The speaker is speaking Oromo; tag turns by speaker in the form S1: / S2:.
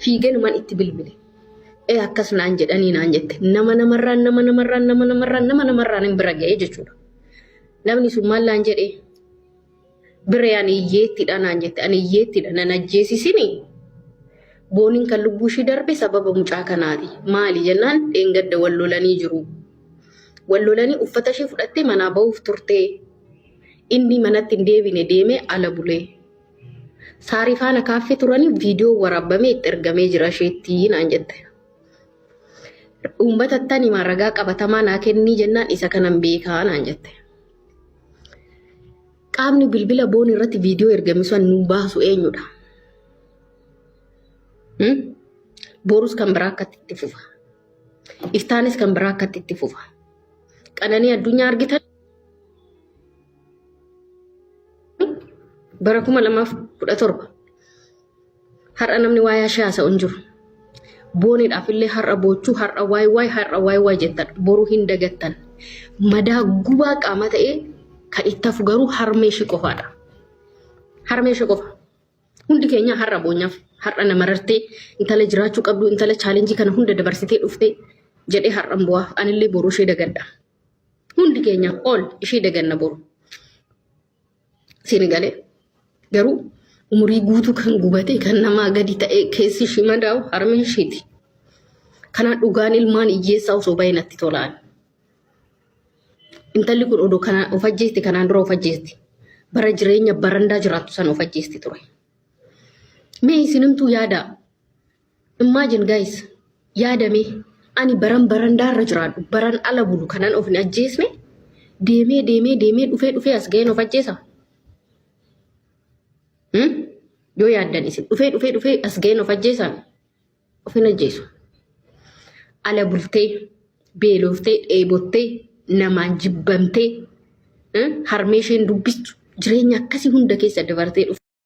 S1: Fiigeenuman itti bilbile. Ee akkas naan jedhanii naan jette. Nama namarraan nama namarraan nama namarraan nama namarraan hin bira ga'ee jechuudha. Namni sun maal naan jedhee? Biree ani hiyyeettidha naan jette. Ani hiyyeettidha nan ajjeesisini. Booniin kan lubbuu ishii darbe sababa mucaa kanaati. Maali jennaan dheengadda wal lolanii jiru. Wal lolanii uffata ishee fudhattee manaa ba'uuf turtee. Inni manatti hin deebine deemee ala bulee. Saarii faana kaaffee turanii viidiyoo waraabamee itti ergamee jira isheetti naan jette. Uummata tani himaa ragaa qabatamaa naa kennii jennaan isa kanan beekaa naan jette. Qaamni bilbila boon irratti viidiyoo ergame sun nu baasu eenyudha? Hmm? Borus kan biraa akkatti itti fufa. Iftaanis kan biraa akkatti itti fufa. Qananii addunyaa argitan bara 2017 har'a namni waa'ee ishee haasa'u hin jiru. Booniidhaaf illee har'a boochuu har'a waay waay har'a waay waay jettan boru hin dagattan. Madaa gubaa qaama ta'ee kan itti hafu garuu harmee ishee qofaadha. Harmee ishee qofa. Hundi keenya har'a boonyaaf har'a nama rartee intala jiraachuu qabdu intala chaalenjii kana hunda dabarsitee dhuftee jedhee har'an bu'aa anillee boru ishee dagadha. Hundi keenya ol ishee daganna boru. Siin galee garuu umurii guutuu kan gubatee kan namaa gadi ta'ee keessi ishii madaa'u harmee ishiiti. Kana dhugaan ilmaan hiyyeessaa osoo bahee natti tolaan. Intalli kun odoo kana of ajjeesti kanaan dura of ajjeesti. Bara jireenya barandaa jiraattu sana of ajjeesti ture. Mee isinimtuu yaadaa. Imagine guys, yaadame ani baran barandaarra jiraadhu baran ala bulu kanan of hin ajjeesne deemee deemee deemee dhufee dhufee as ga'een of ajjeesa. Hmm? Yoo yaaddan isin dhufee dhufee dhufee as ga'een of ajjeesaan of hin ajjeesu. Ala bultee beeloftee dheebottee namaan jibbamtee harmee isheen dubbistu jireenya akkasii hunda keessa dabartee dhufte.